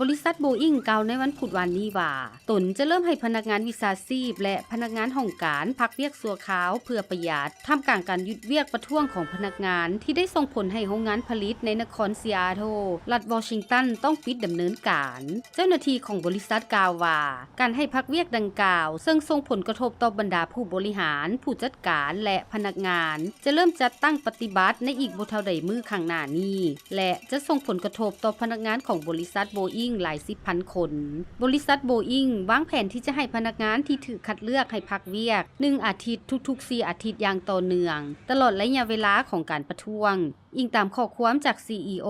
ບໍລິສັດໂບອິງກ່າວໃນວັນພຸດວານນີ້ວ່າ ຕົນຈະເລີ່ມໃຫ້ພະນັກງານວິຊາຊີບ ແລະ ພະນັກງານຫ້ອງການພັກວຽກຊົ່ວຄາວເພື່ອປະຢັດ ທ່າມກາງການຢຸດວຽກປະທ້ວງຂອງພະນັກງານ ທີ່ໄດ້ສົ່ງຜົນໃຫ້ໂຮງງານຜະລິດໃນນະຄອນຊີອາໂທ ລັດວໍຊິງຕັນ ຕ້ອງປິດດຳເນີນການ. ເຈົ້າໜ້າທີ່ຂອງບໍລິສັດກ່າວວ່າ ການໃຫ້ພັກວຽກດັ່ງກ່າວ ເຊິ່ງສົ່ງຜົນກະທົບຕໍ່ບັນດາຜູ້ບໍລິຫານ, ຜູ້ຈັດການ ແລະ ພະນັກງານ ຈະເລີ່ມຈັດຕັ້ງປະຕິບັດໃນອີກບໍ່ເທົ່າໃດມື້ຂ້າງໜ້ານີ້ ແລະ ຈະສົ່ງຜົນກະທົບຕໍ່ພະນັກງານຂອງບໍລິສັດໂບອິງຫຼາຍສິບພັນຄົນ. ບໍລິສັດໂບອິງວາງແຜນທີ່ຈະໃຫ້ພະນັກງານທີ່ຖືກຄັດເລືອກໃຫ້ພັກວຽກໜຶ່ງອາທິດທຸກໆສີ່ອາທິດຢ່າງຕໍ່ເນື່ອງ ຕະຫຼອດໄລຍະເວລາຂອງການປະທ້ວງ, ອີງຕາມຂໍ້ຄວາມຈາກ ຊີອີໂອ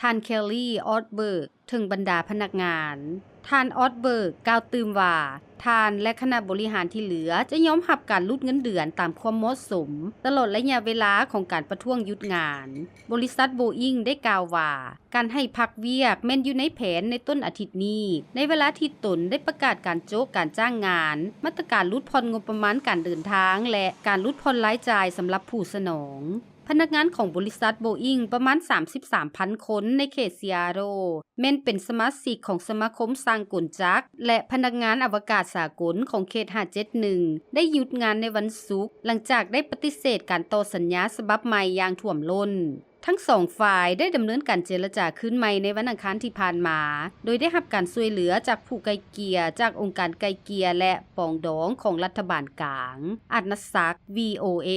ທ່ານ Kelly Ortberg ເຖິງບັນດາພະນັກງານ. ທ່ານ Ortberg ກ່າວຕື່ມວ່າ ທ່ານ ແລະ ຄະນະບໍລິຫານທີ່ເຫຼືອຈະຍອມຮັບການຫຼຸດເງິນເດືອນຕາມຄວາມເໝາະສົມ ຕະຫຼອດໄລຍະເວລາຂອງການປະທ້ວງຢຸດງານ. ບໍລິສັດໂບອິງໄດ້ກ່າວວ່າ ການໃຫ້ພັກວຽກແມ່ນຢູ່ໃນແຜນໃນຕົ້ນອາທິດນີ້ ໃນເວລາທີ່ຕົນໄດ້ປະກາດການໂຈະການຈ້າງງານ, ມາດຕະການຫຼຸດຜ່ອນງົບປະມານການເດີນທາງ ແລະ ການຫຼຸດຜ່ອນລາຍຈ່າຍສຳລັບຜູ້ສະໜອງ. ພະນັກງານຂອງບໍລິສັດໂບອິງປະມານສາມສິບສາມພັນຄົນໃນເຂດຊີອາໂທ ແມ່ນເປັນສະມາຊິກຂອງສະມາຄົມຊ່າງກົນຈັກ ແລະ ພະນັກງານອະວະກາດສາກົນຂອງເຂດຫ້າເຈັດໜຶ່ງ ໄດ້ຢຸດງານໃນວັນສຸກ ຫຼັງຈາກໄດ້ປະຕິເສດການຕໍ່ສັນຍາສະບັບໃໝ່ຢ່າງຖ້ວມລົ້ນ. ທັງສອງຝ່າຍໄດ້ດຳເນີນການເຈລະຈາຄືນໃໝ່ໃນວັນອັງຄານທີ່ຜ່ານມາ ໂດຍໄດ້ຮັບການຊ່ວຍເຫຼືອຈາກຜູ້ໄກ່ເກ່ຍຈາກອົງການໄກ່ເກ່ຍ ແລະ ປອງດອງຂອງລັດຖະບານກາງ. ອາດນະສັກ ວີໂອເອ.